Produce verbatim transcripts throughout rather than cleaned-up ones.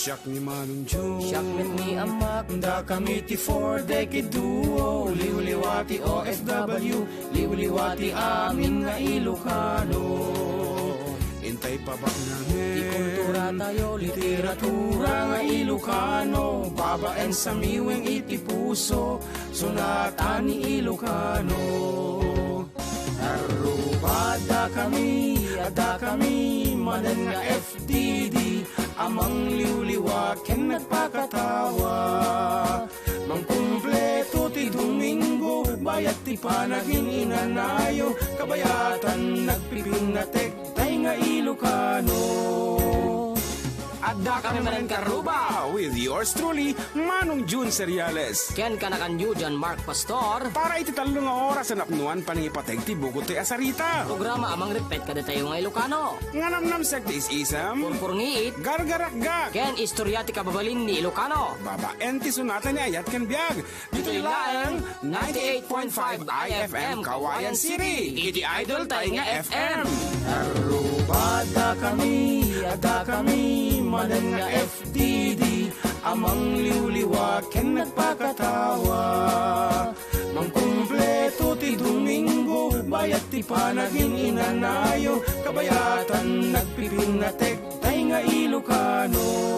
Siak ni Manong Jun. Siak met ni Amak. Dakami ti Four Decade Duo. Liwliwa ti O F W. Liwliwa ti amin nga Ilocano. Intay pabaknangen. Ti kultura tayo, literatura nga Ilocano. Babaen sa miweng iti puso. Sunatan ni Ilocano. Arrubadakami, adakami, manen nga F D D, a mangliwliwa ken nagpakatawa. Mangkumpleto ti Domingo, bayat ti panagin-inanayo, kabayatan nagpipinnatek, tay nga Ilocano. Adda kami manen karruba with yours truly, Manong Jun Seriales. Ken kanakanyo, John Mark Pastor. Para iti tallo nga oras a napnuan panangipateg ti bugot ti asarita. Programa a mangripet kadatayo nga Ilocano. Nga namnamsek ti is-isem. Purpurngiit. Gargarakgak. Ken istorya ti kababalin ni Ilocano. Babaen ti sunatan ni ayat ken biag. Ditoy laeng ninety-eight point five I F M Kawayan City. Iti idol tay nga F M. Arrubadakami, adakami, manen nga F D D, a mangliwliwa ken nagpakatawa. Mangkumpleto ti Domingo, bayat ti panagin-inanayo, kabayatan nagpipinnatek, tay nga Ilocano.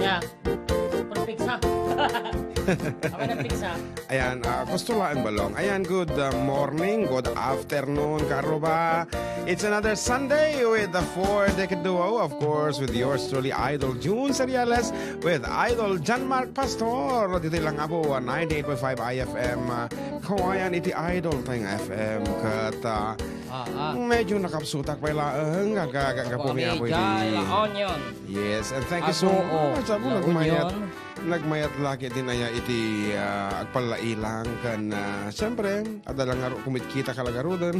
Yeah. Perfect sa. Ako na pizza. Ayan, ah, gusto laeng balong. Ayan, good, uh, morning, good afternoon, karuba. It's another Sunday with the Four Decade Duo, of course, with yours truly, Idol Jun Seriales, with Idol John Mark Pastor. Dito lang abo, uh, ninety-eight point five I F M, uh, Kawayan iti Idol tayong F M. Kat, uh, Ah, ah. Medyo nakapsutak pa ilaeng, aga, aga, aga, Ako po niya, kami boy, Jai di. La Union. Yes, and thank you so Ago, oh, much. Ago, La nagmayat, Union. Nagmayat laki din aya iti, ah, agpalailang kan, ah, siyempre, adda lang nga ru-, kumitkita ka lagaruden.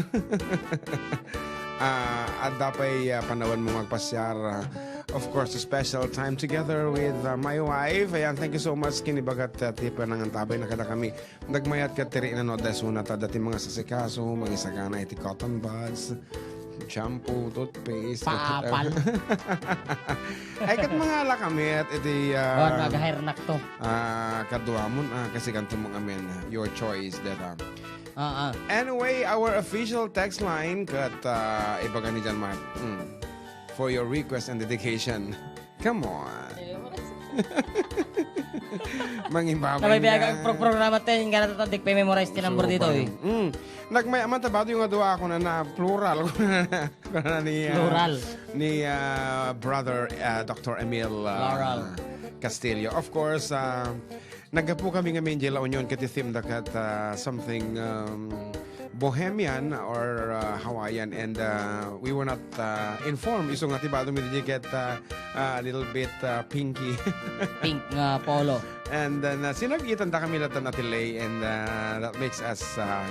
Ah, adda pay, ah, panawen mo magpasiar, ah, of course, a special time together with, ah, my wife. Ayan, thank you so much, kinibagat, ah, ti panangantabay na kada kami. Nagmayat ket ti rinan no, adda isuna ta dati mga sasikaso, mangisagana iti cotton buds, shampoo, toothpaste, Paapal. Ay, ket mga lakamit iti, ah, Oh, nagahairnak to. Ah, kaduamon, ah, kasi kanto mong amin, your choice, deta. Ah, ah. Anyway, our official text line, ket, ah, ibaga ni John Mark, mm, for your request and dedication. Come on. Mangimbabay Nabay biya ka. Pro-, programa ten, nga natatadik pa memorize ti number dito, eh. Mm. Nagmay-, aman tabado yung adua ako na, na plural. Kuna ni, ah, Plural. Ni, ah, brother, ah, Doctor Emil, ah, Laurel. Castillo. Of course, ah, naggapu kami nga Minjay La Union ket ti theme da ket, ah, something, um, Bohemian or, uh, Hawaiian, and, uh, we were not, uh, informed. Isu nga ti bado mi di ket, uh, a little bit, uh, pinky. Pink nga polo. And then, uh, sinag-itan da kami latta na ti lay, and, uh, that makes us, uh,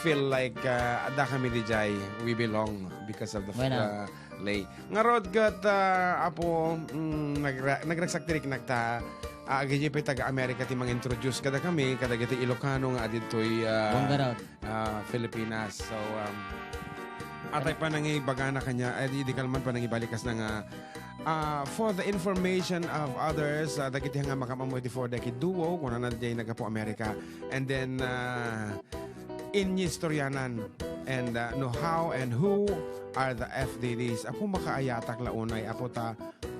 feel like, uh, adda kami di jay, we belong because of the, Bueno. uh, lay. Ngarud ket, ah, Apo, mm, nagra-, nagragsak ti riknak ta, ah, agidiay pay taga-Amerika ti mangintroduce kadakami, kadagiti Ilocano nga aditoy, ah, Buanga rod. Ah, Filipinas. So, um, atay pa nangibagana kanya, eh, di, di ka naman pa nangibalikas na nga, ah, for the information of others, ah, dagiti nga makam-ammo iti Four Decade Duo, kunana diay naggapu Amerika. And then, ah, inistoryanan and, uh, know how and who are the F D Ds. Apo, makaayatak la unay, Apo, ta,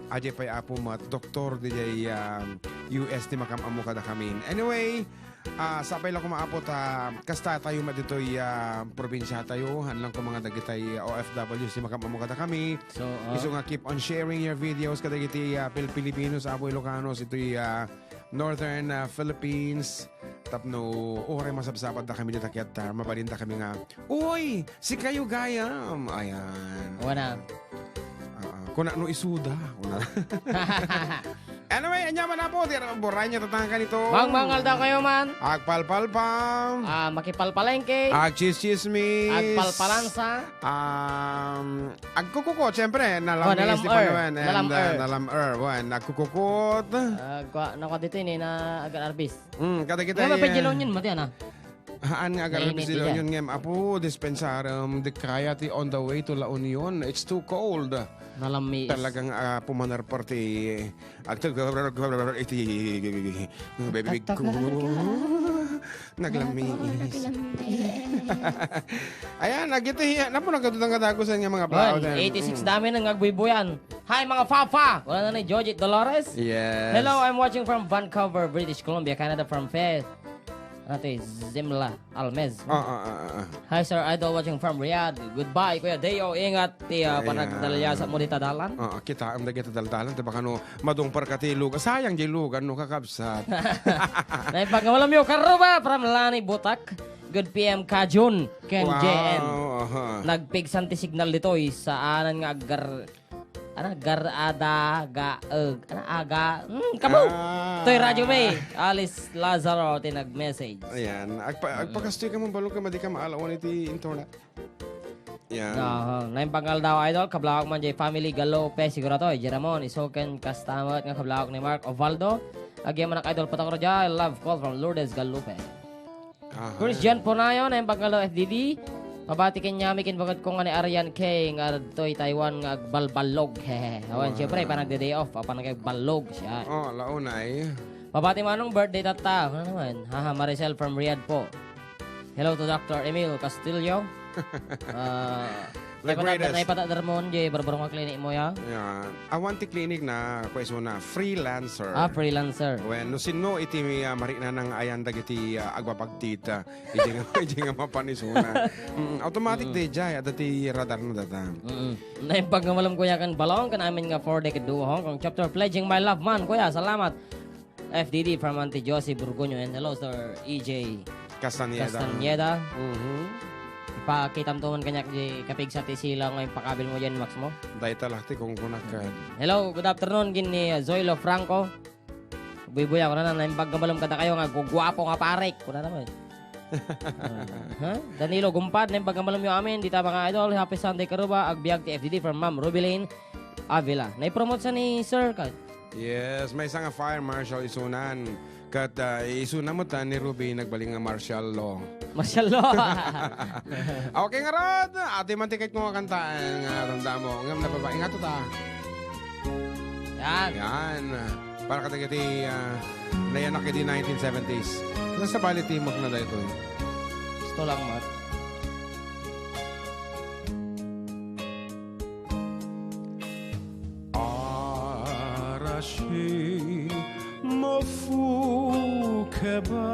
adiay pay, Apo, met doktor diay, um, U S ti makam-ammo kadakami. Anyway, ah, sapay la koma, Apo, ta kasta tayo met ditoy, ah, probinsia tayo, han lang koma nga dagitay O F Ws ti makam-ammo kadakami. So, uh, Isu nga keep on sharing your videos kadagiti, ah, Pil-, Filipinos, Apo, Ilocanos, itoy, ah, Northern, ah, Philippines. Tapno uray masabsabadda kami dita ket, ah, mabalinda kami nga, "Uy, sikayo gayam." Ayan. Wana. Ah, ah. Kuna no isuda. Kuna. Anyway, ania man, Apo, ti buray nga tatangkan ito. Mangmangaldaw kayo man. Agpalpalpam. Ah, makipalpalengke. Agchischismis. Agpalpalansa. Um, agkukukot, siyempre, nalam Oh, ni nalam-er. Stefan Wen, and, Nalam-er. uh, nalam-er, wen, agkukukot. Ah, kwa, nakwa dito ini na agar arbis. Mm, kada kita Nga iya. mapedjilon yun, mati, ana? Haan nga agar Mainit arbis di La iya. Union ngem, Apo, dispensarem, di kaya ti on the way to La Union. It's too cold. Nalamiis. Talagang, ah, pumanar parti. Agtag-, iti, baby ko. Naglamis. Ayan, nagiti, napo, nagkatutang kadagusan nga mga Bon, baon. eighty-six Mm. dami nang agbuybuyan. Hi, mga papa! Wala na ni Georgie Dolores. Yes. Hello, I'm watching from Vancouver, British Columbia, Canada, from Faith. Ano to eh? Zimla Almez. Ah, ah, ah, ah, ah. Hi, Sir Idol, watching from Riyadh. Goodbye, Kuya Deo. Ingat ti, ah, Ayan. panagdaliasa mo dita dalan. Ah, kita ang dagiti daldalan. Diba kano, madungpar ka ti lugan. Sayang di lugan, no, kakabsat. Naipagkamalam yo, Karuba, from Lani Butak. Good P M, Kajun, Ken Wow, J N. aha. Nagpigsan ti signal ditoy. Saanan nga aggar-, Ano, garada, gaeg, ano, aga, hmm, kamu! Ah. Toy Radyo May, Alice Lazaro, ti nag-message. Ayan. Agpa-, Mm. agpakastoy ka man, balong ka, madi ka maalawan iti internet. Yan. Aha. Naimbag nga aldaw, idol, kablawak man jay family Galope, siguro to, eh, Jeramon, Isoken, kasta met nga kablawak ni Mark Ovaldo. Agyamanak, idol, patokro jay, love call from Lourdes Galope. Aha. Christian Ponayo, naimbag nga aldaw, F D D. Mabati ken Yami ken bagat ko nga ni Arian K nga adtoy Taiwan nga agbalballog. Hehe. Awan, Wow. siyempre, panagde-day off, apan nagbalballog siya. Oh, launay. Mabati manong birthday tatta. Ano naman? Haha, Maricel from Riyadh po. Hello to Doctor Emil Castillo. Ah, The greatest. Naipatakder mo, jay barbarong nga clinic mo, ya? Yeah. Awan ti clinic na, kua isuna, freelancer. Ah, freelancer. Wen, no sinno iti, ah, marinanang ayan dagiti, ah, agbabagtit, ah, Idiay nga, idiay nga mapan isuna. Mm, automatic Mm. daydiay, adda ti radar na data. Mm. Naimbag nga malem, kuya, ken Balong, ken amin nga four decade duo Hong Kong chapter, pledging my love man, kuya, salamat. F D D from Auntie Josie Burgoño, and hello, Sir E J. Castañeda. Castañeda. Mhm. Ipakitam to man kaniak di kapigsa ti sila nga impakabil mo diay Max mo. Dayta la ti kungkunak, eh. Hello, good afternoon, gin ni, uh, Zoilo Franco. Buybuya, kunana, naimbag nga malem kadakayo nga guguapo nga parek. Kunana man. Ah, ha? Danilo Gumpad, naimbag nga malem yo amin. Dita, mga idol, happy Sunday, Karuba. Agbiag ti F D D from Ma'am Rubilin Avila. Naipromote sa ni Sir, ka? Yes, maysa nga fire marshal isunan. Kat, ah, isuna met, ah, ni Ruby nagbalin nga martial law. Martial law. Okay, ngarud. Ati man ti kayatko nga kantaen nga ramdamo. Ngem nababain nga to ta. Yan. Yan. Para kadagiti, ah, nayanak iti nineteen seventies. Nasabali ti mukna daytoy. Gusto lang, Mat. Arashi mofu keba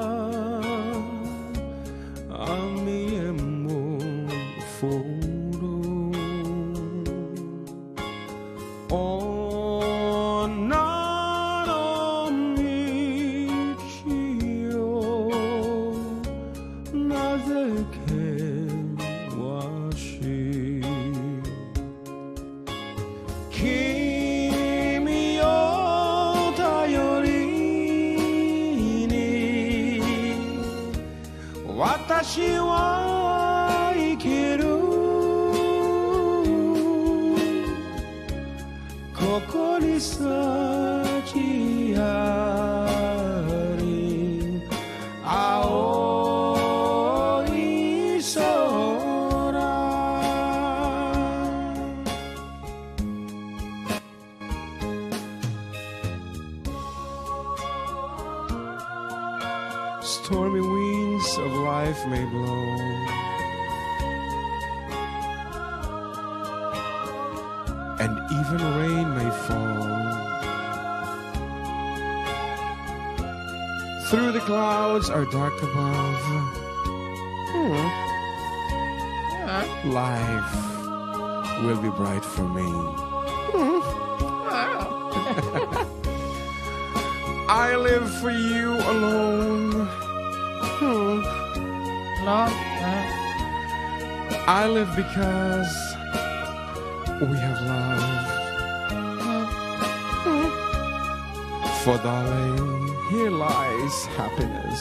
ami emo furu. Onano michio nazeke washi. Kimi o tayorini. Watashi wa ikeru. Koko ni sachi hari aoi sora. Stormy winds of life may blow, and even rain may fall. Through the clouds are dark above. Hmm. Life will be bright for me. I live for you alone. Hmm. No. I live because we have love. For darling, here lies happiness.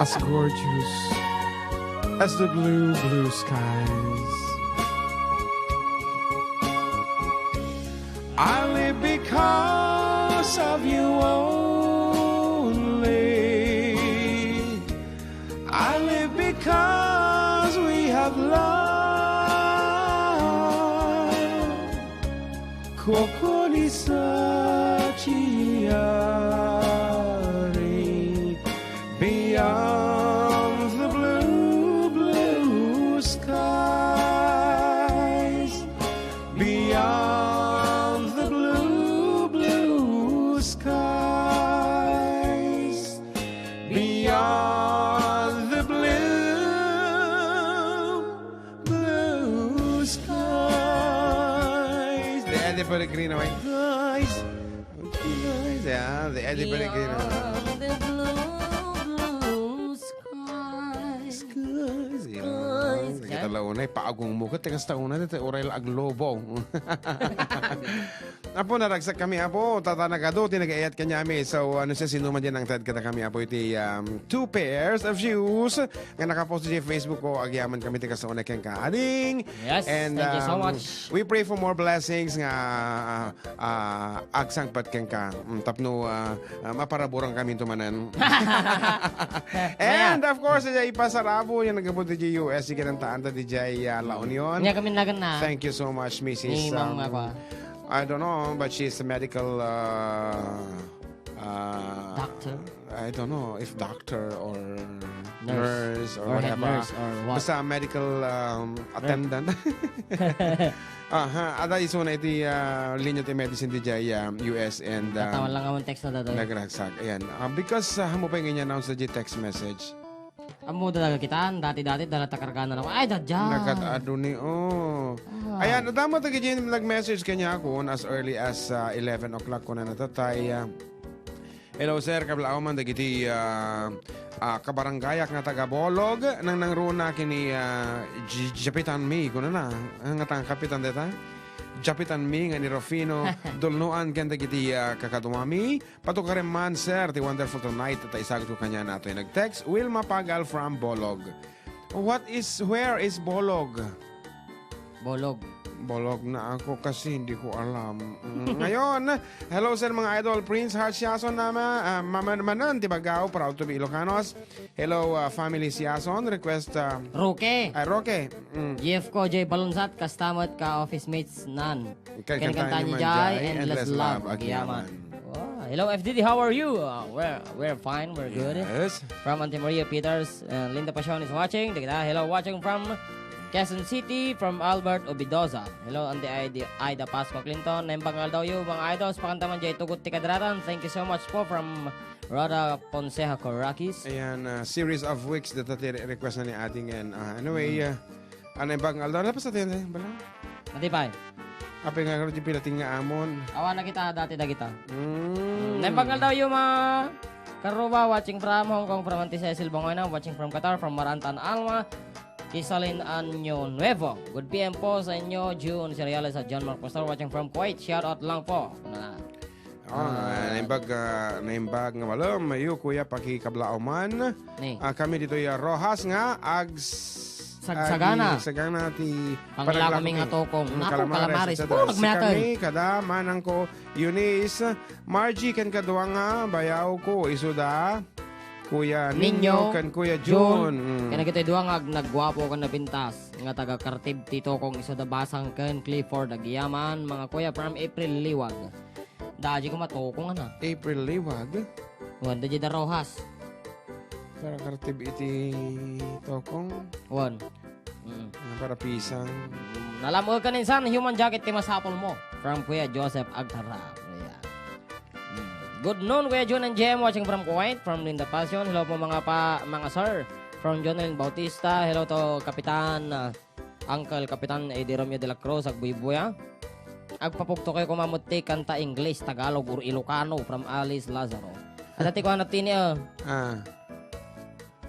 As gorgeous as the blue, blue skies. I live because of you only. I live because we have love. Kokoni sa chiyari beyond the blue, blue skies. Beyond the blue, blue skies. Beyond the blue, blue skies. The Eddie Pellegrino, eh. Guys. Guys, yeah, the Eddie Pellegrino. Beyond the blue, blue skies. Skies, yeah. Skies, yeah. Kita la unay, paagong mo. Ket kasta unay, dati oray la aglobo. Apo, naragsak kami, Apo. Tata nagadu, ti nagaayat kaniami. So, ano siya, sino man diyan ang tad kadakami, Apo, iti, um, two pairs of shoes nga nakapost iti Facebook ko, agyaman kami ti kasta unay kenka. Ading, Yes, and, thank you so um, much. We pray for more blessings nga, ah, agsangpet kenka. Mm, tapno, ah, ah, maparaburan kami tumanan. And of course, ijay ipasarabo yan nagabot di U S, ikinantaan ta di jay, ah, La Union. Nga kami nagan na. Thank you so much, Missus Ni Ma'am um, nga kwa. I don't know, but she's a medical, uh, uh, Doctor? I don't know if doctor or Nurse. nurse or Or head whatever. nurse or what? Basta medical, um, Nurse. attendant. Aha, ada isu na iti, uh, linya ti medicine di jay, um, U S and, um, Tatawan lang ang text na datoy. Nagragsak. Ayan. Uh, because, uh, mo pa yung in-announce na di text message. Ammo da daga kitaan, dati-dati, dala ta kargana na. Ay, dadya. Nagkataado ni, oh. Ah. Ayan, adama ta gidi nag-message kanya ako as early as, ah, eleven o'clock ko na natatay. Ah, hello, sir. Kablaoman dagiti, ah, ah, kabarangayak nga taga Bolog, nang nangruna kini, ah, J-, Japitan Mi, kuno na. Ang nga tang kapitan deta? Japitan Mi nga ni Rufino, dulnoan ken dagiti, ah, kakaduami. Patukaren man, sir, ti wonderful tonight. Ta isagto kaniana atoy nag-text. Wilma Pagal from Bolog. What is, where is Bolog? Bolog. Bolog na ako kasi hindi ko alam. Mm, ngayon, hello, sir, mga idol. Prince Hart Siason na ma-, ah, maman-, manan ti Bagao, proud to be Ilocanos. Hello, ah, family Siason. Request, ah, Roque. Ay, Roque. Mm. G F ko, Jay Balonsat, kasta met ka office mates nan. Ken, ken kantaen ni Jay, Endless Love, agyaman. Wow. Hello, F D D, how are you? Uh, we're, we're fine, we're good. Yes. From Auntie Maria Peters, uh, Linda Passion is watching. Dagita, hello, watching from Quezon City, from Albert Obidosa. Hello, Auntie Ida, Ida Pascua Clinton. Naimbag nga aldawyo, mga idols, pakanta man jay tugot ti kadratan. Thank you so much po from Rhoda Ponceja Coraquis. Ayan, uh, series of weeks data ti re-, request na ni Ate ngan. Uh, anyway, uh, Anay bag nga aldaw. Napasat yan, eh. Bala. Mati pay. Apay nga, di pinating nga amon. Awan na kita, dati na kita. Mm. Naimbag nga aldaw, Yuma Karuba, watching from Hong Kong, from Auntie Cecil Bongoyna, watching from Qatar, from Marantan Alma, Kisalin Año Nuevo. Good P M po sa inyo, June Seriales at John Marcos Star, watching from Kuwait. Shout out lang po. Na. Oh, Ah. naimbag, ah, naimbag nga malem, ayo, Kuya, pakikablaaw man. Ni. Ah, kami ditoy, ah, Roxas nga ags-, Sagsagana. agi, sagsagana ti Pangila kami nga panaglakom. Tokong. Mm, Naku, calamares, calamares. et cetera. Oh, Si nagmayatan. kami, kada manangko, Eunice, Margie, ken kadua nga bayaw ko, isuda, Kuya Ninyo, Ninyo, ken Kuya Jun. Jun. Mm. Ken dagitoy dua nga ag-, nagguapo ken napintas nga taga-Kharkiv ti Tokong, isuda Basang ken Clifford Agiaman, mga kuya from April Liwag. Daji ko matokong, ana. April Liwag? Wan, daji da Roxas. Para Kharkiv iti Tokong? Wan. Mm. Ah, para pisang. Mm, nalam-, o kaninsan, human jacket ti masapul mo. From Kuya Joseph Agtara. Ayan. Mm. Good noon, Kuya Jun and Jem, watching from Kuwait, from Linda Passion. Hello po, mga pa, mga sir. From Jonelyn Bautista. Hello to Kapitan, ah, Uncle Kapitan Eddie Romeo de la Cruz, agbuybuya. Agpapugto kayo koma met ti kanta English, Tagalog, or Ilocano from Alice Lazaro. Adda ti kuana tini, ah. Ah.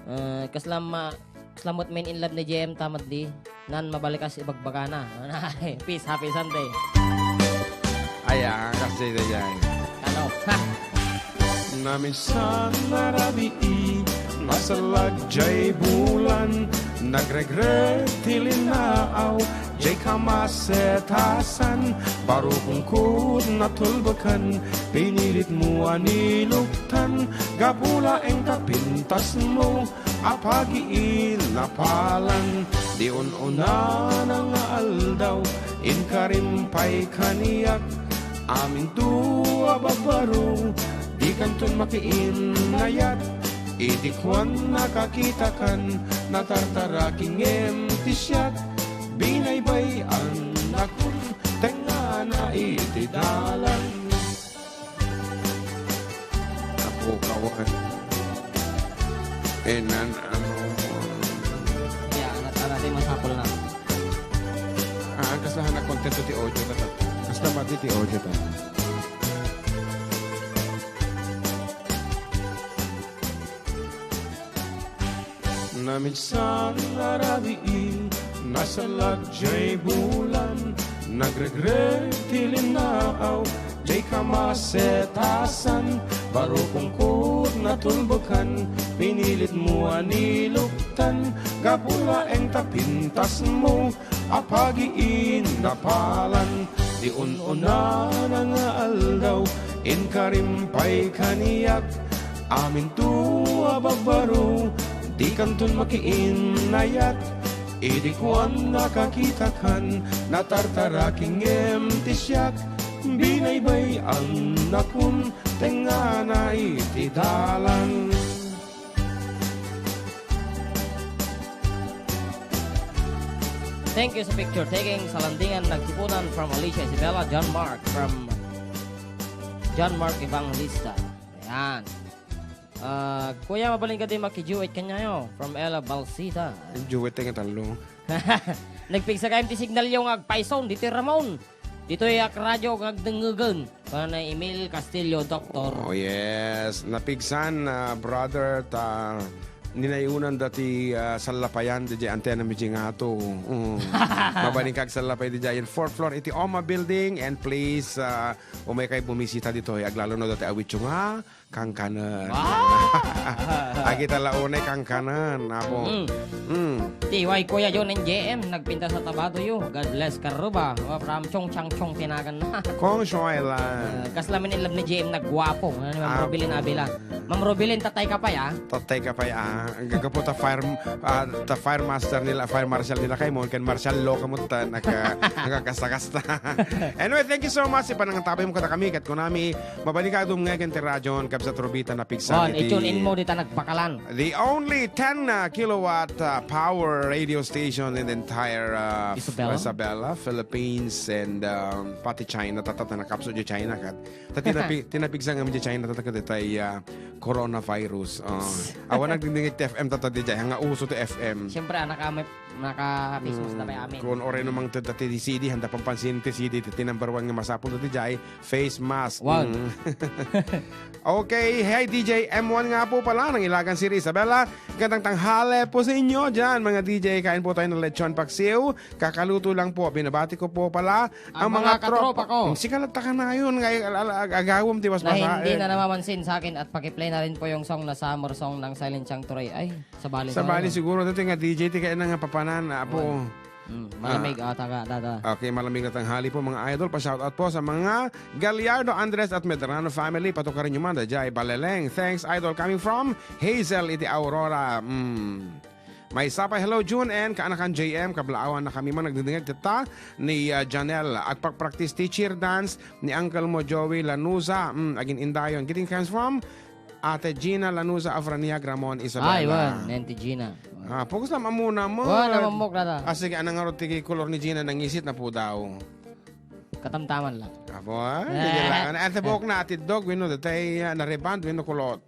Eh, kasla ma-, kasla met main in love ni J M ta met di. Nan mabalikas ibagbagana. Peace, happy Sunday. Ay, ah, kasi na yan. Ano? Ha? Naminsan a rabii, nasallag jay bulan, nagregret ti linnaaw, jay kamasetasan, baro kungkod natulbekan, pinilit mo a niluktan, gapu laeng ta pintas mo, a pagiinnapalan, di un-unana nga aldaw, inkarim pay kaniak, aminto a babbaro, dikanton makiinnayat, iti kuan a kakitakan, natartaraki ngem ti siak, binaybay-annakon, tengngana iti dalan. Apo, kawan. Eh, nan, ano, Ya, anak, anak, di masapul na. Ah, kasla na kontento ti audio ta. Kasla mati ti audio ta. Naminsan a rabii, nasallag jay bulan, nagregret ti linnaaw, jay kamasetasan, baro kungkod natulbekan, pinilit mo a niluktan, gapu laeng ta pintas mo, a pagiinnapalan, di un-unana nga aldaw, inkarim pay kaniak, aminto a babbaro, dikanton makiinnayat, idi kuan a kakitakan, natartaraki ngem ti siak, binaybay-annakon, tengngana iti dalan. Thank you sa picture taking sa Landingan, Nagtipunan from Alicia Isabela, John Mark from John Mark Evangelista. Ayan. Ah, kuya, mabalin ka din makiduet kanyayo from Ella Balsita. Duet nga talo. Nagpigsa kayam ti signal yo nga agpayson, ditoy Ramon. Ditoy ak radyo nga agdengngegen. Kunana Emil Castillo, Doktor. Oh, yes. Napigsan, ah, brother, ta ninayunan da ti, ah, sallapayan didiay antena mi di ngato. Mm. Mabalin ka agsallapay didiay fourth floor iti Oma Building. And please, ah, umay kay bumisita ditoy. Aglalo no dati awit nga kankanen. Wow! Agita la unay kankanen, apo. Mm. Mm. Ti, way Kuya John and J M, nagpintas a Tabato yo. God bless, Karuba. Wa, from Chong Chang Chong tinagan na. Kong Shoy la. Ah, kasla min in love ni J M nagguapo. Ano ni Ma'am Ah, Robilin po. Abila? Ma'am Robilin, tatay ka pa, ya? Tatay ka pa, ya. Ang gagapo ta fire, ah, ta fire master nila, fire marshal nila kay mo, kan martial law ka mo ta, naka-, nagkakasta-kasta. Anyway, thank you so much. Ipanangtabay mo kada kami, kat kunami, Mabalin ka, adum nga ken ti radyon, kabsat Rubita, napigsa Wan, iti i-tune in mo dita nagpakalan. The only ten, uh, kilowatt, uh, power radio station in the entire, uh, Isabela? Isabela, Philippines, and, um, pati China. Tata, ta nakapsut di China kat. Ta tinapi-, tinapigsa nga di China, tata, kat itay, uh, coronavirus. Uh, awan nagdingding ti F M, tata, di jay. Nga uso ti F M. Siyempre, anak, ah, may Naka-Christmas na kay amin. Kun oray no mangted ti C D, handa pampansin ti C D, ti number one nga masapul ti jay, face mask. Wow. Mm. Okay, hey, D J M one nga po pala, ng Ilagan City, Isabela. Gandang tanghali po sa inyo dyan, mga D J. Kain po tayo ng lechon paksiw. Kakaluto lang po. Binabati ko po pala ang mga katropa ko. Ang sikalat ta ka na yun, nga ag-, ag-, ag-, agawom ti waswasa. Na hindi na namamansin sa akin at pakiplay na rin po yung song na summer song ng Silent Siang Turay. Ay, Sabali Sabali tayo. Siguro, dati nga D J, ti kaya na nga papanan, apo. Wan. Mm, malamig, ah, taga, dada. Okay, malamig na tanghali po, mga idol. Pa-shoutout po sa mga Gallardo, Andres at Medrano family. Patukarin nyo man, dajay, Baleleng. Thanks, idol. Coming from Hazel, iti Aurora. Mm. May sapa, hello, June, and kaanakan J M, kablaawan na kami man, nagdidingag kita ni, ah, Janelle. Agpakpraktis ti cheer dance ni Uncle mo, Joey Lanuza. Mm, agin indayon. Greeting comes from Ate Gina Lanuza of Raniag, Ramon, Isabela. Ay, wan, Auntie Gina. Ah, focus lang muna mo. Wan, namamok na ta. Ah, sige, anong nga ti kolor ni Gina? Nangisit na po daw. Katamtaman lang. Apo, ah, Eh. Sige lang. Ano, ate buhok na, ate dog, wino, datay, ah, na-rebond, wino kulot.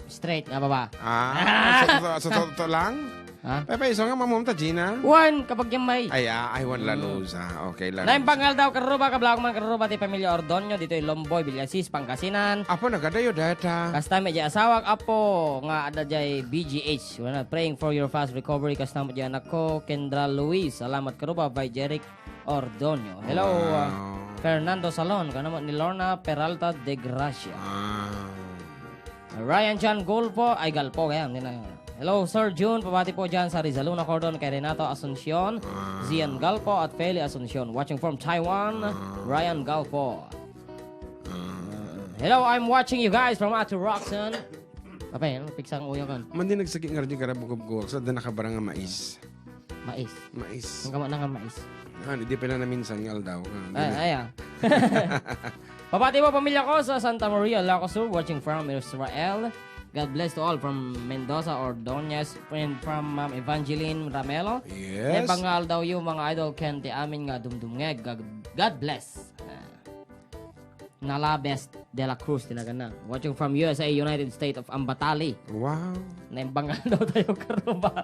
Straight nga baba. Ah, sa, sa, sa, sa, sa lang? Ha? Pepe, iso nga mamumta, Gina? Wan, kapag yan may. Ay, ah, ay, wan, Mm. Lanuza. Okay, Lanuza. Naim pangal daw, karuba, kablaw man, karuba, ti pamilya Ordonio, dito yung Lomboy, Villasis, Pangasinan. Apo, nagadayo, data. Kasta, medyo asawag, apo, nga ada jay B G H. Wala, praying for your fast recovery, kasta, medyo anak ko, Kendra Luis. Salamat, karuba, by Jeric Ordonio. Hello, Wow. ah. Fernando Salon, kano ni Lorna Peralta de Gracia. Ah. Ryan John Gulpo, ay, Galpo, kaya, hindi na. Hello, Sir June, pabati po dyan sa Rizaluna Cordon kay Renato Asuncion, Ah. Zian Galpo, at Feli Asuncion. Watching from Taiwan, Ah. Ryan Galpo. Ah. Hello, I'm watching you guys from Ate Roxanne. Apa yan? Piksang uyo kan. Mandi nagsaki nga rin yung karabukubkub, sa da nakabara nga mais. Mais. Mais. Ang gama na nga mais. Ah, di pala na minsan nga aldaw. Ah, di Ay, na. Ay, ah. Pabati po, pamilya ko sa Santa Maria, Ilocos Sur, watching from Israel. God bless to all from Mendoza, Ordonez, and from Ma'am Evangeline Ramelo. Yes. Naimbag nga aldaw yu, mga idol, ken ti amin nga dumdumngeg. God, God bless. Ah. Nalabes de la Cruz, tinagan na. Watching from U S A, United State of Ambatali. Wow. Naimbag nga aldaw tayo, karuba.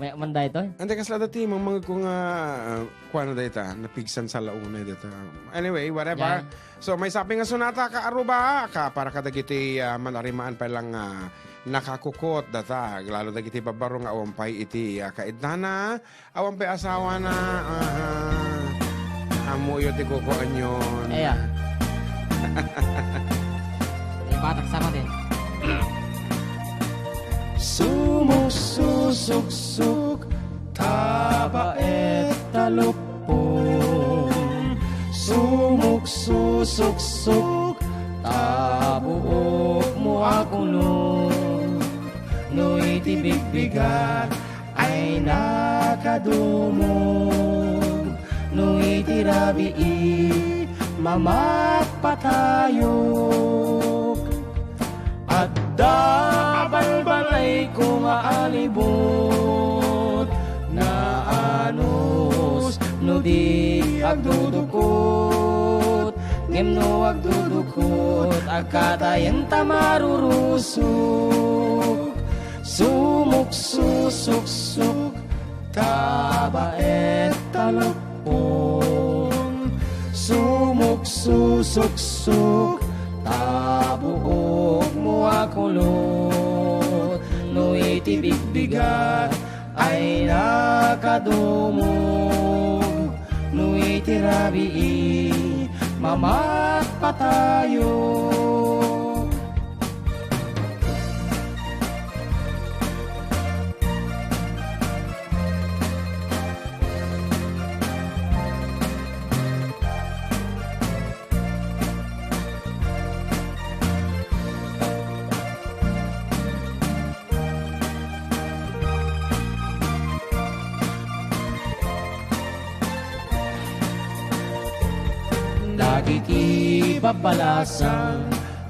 May man daytoy? Ante, kasla dati, mamangag ko nga, ah, kuwan na dayta, napigsan sa launay dayta. Anyway, whatever. Yan. So, may sapi nga sunata, ka Aruba, ka para kadagiti, ah, manarimaan pa lang, ah, nakakukot data, lalo dagiti babaro nga awan pay iti, ah, kaidnana, awan pay asawana, aha. Ammoyo ti kukuan yon. Iya. Ibatak sa matin. Sumuksusuksuk, tabaet ta lupong. Sumuksusuksuk, tabuok mo a kulong. No iti bigbigat ay nakadumog. No iti rabii, mamatpatayok. Adda balbalayko nga alibut, naanus no di agdudukot. Ngem no agdudukot, agkatayen ta marurusok. Sumuksusuksuk, tabaet ta lupong. Sumuksusuksuk, tabuok mo a kulot. No iti bigbigat ay nakadumog. No iti rabii, mamatpatayok. Dagiti babbalasang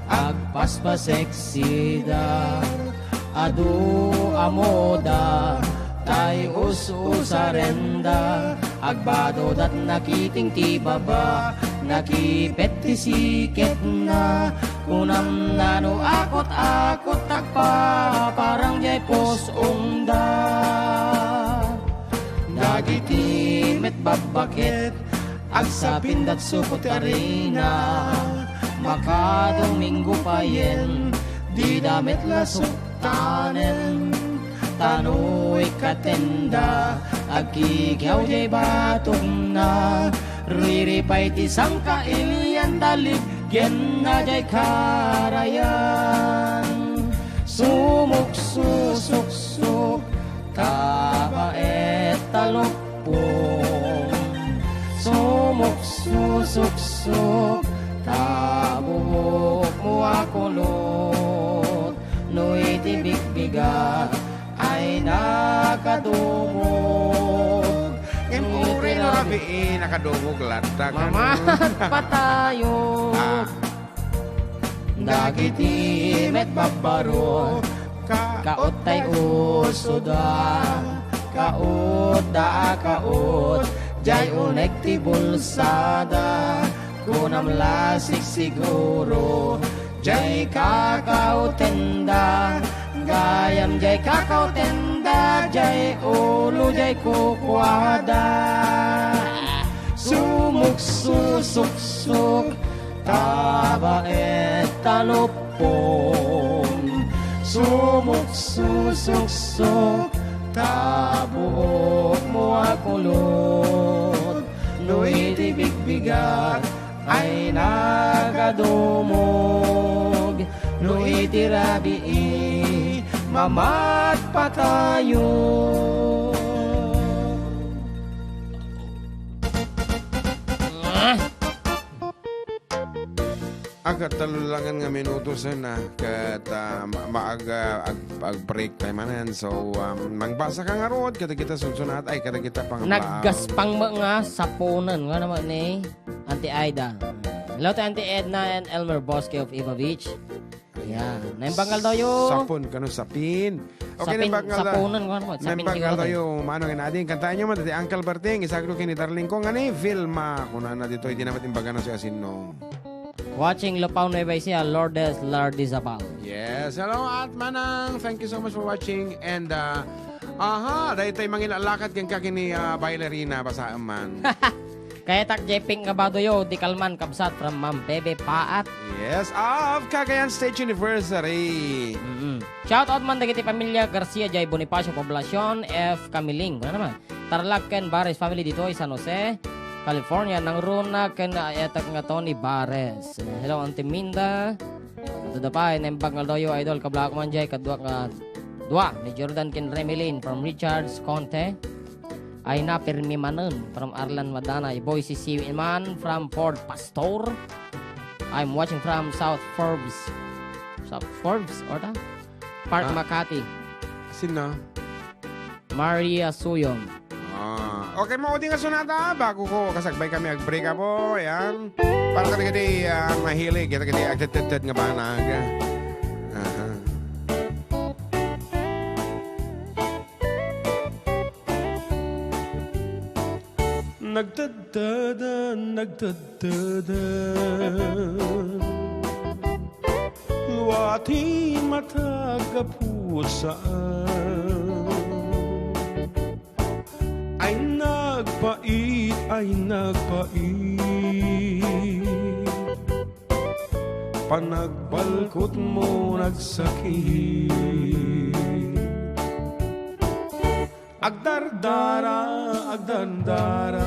agpaspaseksida, adu a moda, tay us-usarenda, agbadodat nakiting ti baba, nakipet ti siketna, kunamna no akot-akot agpaparang jay pus-ongda. Dagiti met babbaket, agsapindat suko ti arina, makadominggo payen, dida met la suktanen. Ta no ikkatenda, agkikiaw jay batogna, riripay ti sangkailian, ta libgenna jay karayan. Sumuksusuksuk, tabaet ta lupong. Sumuksusuksuk, tabuok mo a kulot. No iti bigbigat ay nakadumog. Ngem uray no rabii, nakadumog latta, kano? Mamatpatayok. Ah. Dagiti met babbaro, ka-, kaot tay usoda, kaot da a kaot, jay unek ti bulsada, kunam la sigsiguro, jay kakaotenda, gayam jay kakaotenda, jay ulo, jay kukuada. Sumuksusuksuk, tabaet ta lupong. Sumuksusuksuk, tabuok mo a kulot. No iti bigbigat, Ay nagadumog no iti rabii, mamatpatayo. Agtallo langen nga minuto sen, ah, ket, ah, ma-, ma-, ag-, ah, ag-, ag-break tayo manen. So, um, mangbasa ka ngarud, kadagita sunsunat, ay, kadagita pang- Naggaspang mo nga sapunen, nga naman ni Auntie Aida. Hello to Auntie Edna and Elmer Bosque of Iva Beach. Ayan. Naimbag nga aldaw yo. Sapon kano sapin. Okay, Sapin, naimbag nga aldaw. Sapunen, nga naman, sapin Naimbag nga siguro aldaw tayo. Yo, Manong and Ading, kantahan nyo man, dati Uncle Berting, isagro kini darling ko, nga ni Vilma. Kunana dito, hindi naman imbaga na si Asinno. Watching Lupao, Nueva Ecija, Lourdes Lardizabal. Yes, hello, at Manang. Thank you so much for watching. And, uh, aha, dahil tayo mangilalakat kang kakini, uh, bailarina, basahan man. Kaya tak J P nga bado yo, di kalman kabsat from Ma'am Bebe Paat. Yes, of Cagayan State University. Mm-mm. Shout out man dagiti pamilya Garcia Jai Bonifacio Poblacion, F Kamiling. Ano naman? Tarlac ken Bares family ditoy San Jose, California. Nangruna ken, ah, etak nga Tony Bares. Hello, Auntie Minda. Ito da pa, naimbag nga aldaw yo, idol, kablaak man jay, kaduak nga dua, ni Jordan ken Remelin from Richards Conte. Ay na, pirmi manen from Arlan Madana, Boy C C man from Fort Pastor. I'm watching from South Forbes. South Forbes, or ta? Park Ah. Makati. Sino? Maria Suyong. Ah, okay, maudi nga sunata, bago ko kasagbay kami ag-break, apo, ayan. Para kadagiti, ah, mahilig, kadagiti agteteted nga banag. Aha. Nagtedteden, nagtedteden. Wa ti matag gapu saan. Ay nagpait, ay nagpait. Panagbalkot mo nagsakit. Agdardara, agdardara.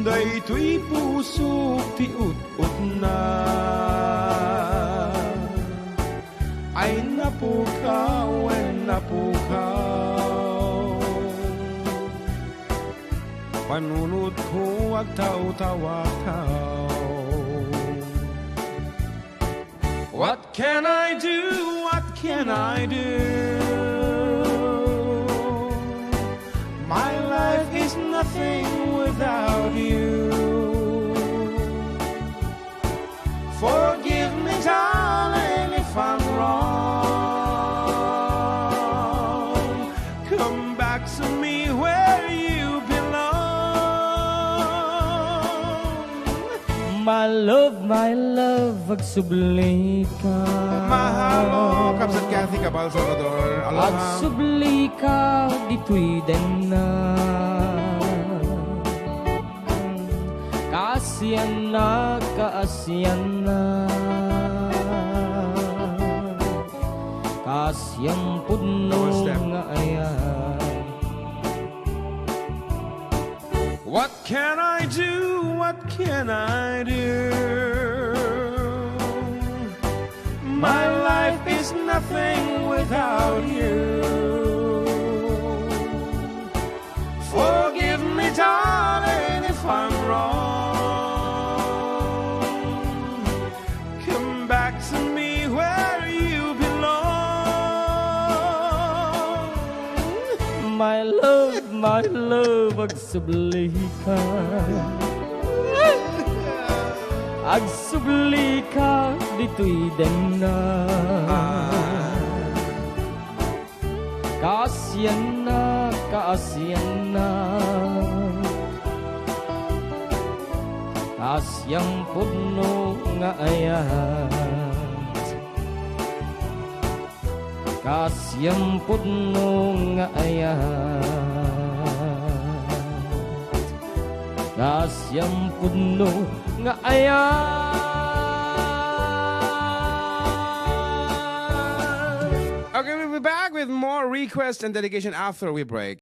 Daytoy pusok ti ut-utna. Ay napukaw, ay napukaw. Panunotko agtawtawataw. What can I do? What can I do? My life is nothing without you. Forgive me, darling, if I'm wrong. Come back to me where you belong. My love, my love, agsubli ka. Mahal mo, Kapsat Kathy Cabal Salvador. Aloha. Agsubli ka ditoy denna. Kaasiannak, kaasiannak. Kaasian pudno Come on, Steph. Nga ayan. What can I do? What can I do? My life is nothing without you. Forgive me, darling, if I'm wrong. Come back to me where you belong. My love, my love, agsubli ka. Agsubli ka ditoy denna. Kaasiannak, kaasiannak. Kaasian pudno nga ayan. Kaasian pudno nga ayan. Kaasian pudno nga ayan. Okay, we'll be back with more requests and dedication after we break.